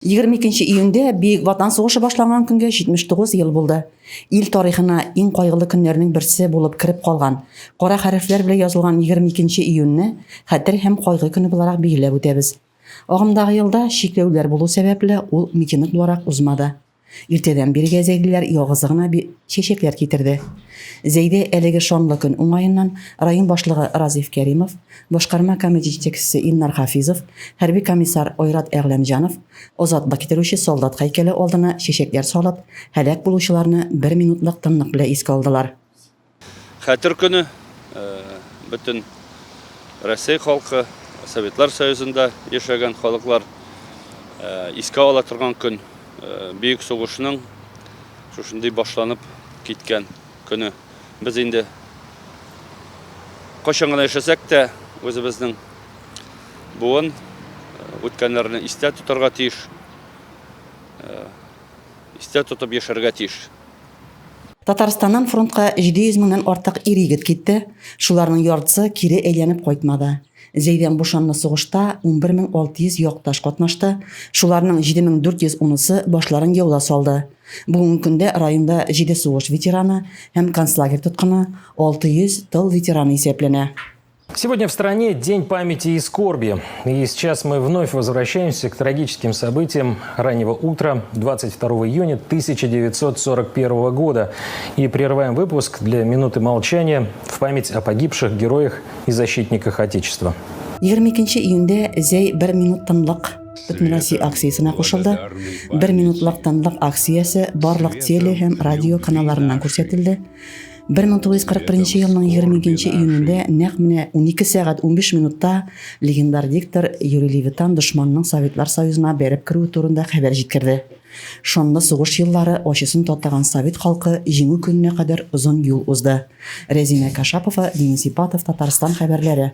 22 июньдә Бөек Ватан сугышы башланган көнгә 79 ел булды. Ил тарихына иң кайгылы көннәрнең берсе булып кереп калган, кара хәрефләр белән язылган 22 июньне Хәтер һәм кайгы көне буларак билгеләп үтәбез. Агымдагы елда, чикләүләр булу сәбәпле, ул митинг буларак узмады. Иртәдән бирегә зәйлеләр ялгызы гына чәчәкләр китерде. Зәйдә әлеге шанлы көн уңаеннан район башлыгы Разиф Кәримов, башкарма комитет җитәкчесе Илнар Хафизов, хәрби комиссар Айрат Әгъләмҗанов азатлык китерүче солдат һәйкәле алдына чәчәкләр салып, һәлак булучыларны бер минутлык тынлык белән искә алдылар. Хәтер көне бөтен Рәсәй халкы, Советлар Союзында яшәгән халыклар искә ала торган көн. Бөек сугышның шушындый башланып киткән көне. Без инде кайчан гына яшәсәк тә, үзебезнең буын үткәннәрне истә тотарга тиеш, истә тотып яшәргә тиеш. Татарстаннан фронтка 700 меңнән артык ир-егет китте, шуларның яртысы кире әйләнеп кайтмады. Зәйдән бу шанлы сугышта 11600 якташ катнашты, шуларның 7410-сы башларын яуда салды. Бүгенге көндә районда җиде сугыш ветераны һәм концлагерь тоткыны, 600 тыл ветераны исәпләнә. Сегодня в стране День памяти и скорби. И сейчас мы вновь возвращаемся к трагическим событиям раннего утра 22 июня 1941 года. И прерываем выпуск для минуты молчания в память о погибших героях и защитниках Отечества. 22 июньдә Зәй бер минут тынлык Бөтенроссия акциясенә кушылды. Бер минутлык тынлык акциясе барлык теле һәм радио каналларыннан күрсәтелде. 1941 елның 22 июнендә нәкъ менә 12 сәгать 15 минутта легендар диктор Юрий Левитан дошманның Советлар Союзына бәреп керүе турында хәбәр җиткерде. Шанлы сугыш еллары ачысын татыган совет халкы Җиңү көненә кадәр озын юл узды. Рәзинә Кашапова, Денис Ипатов, Татарстан хәбәрләре.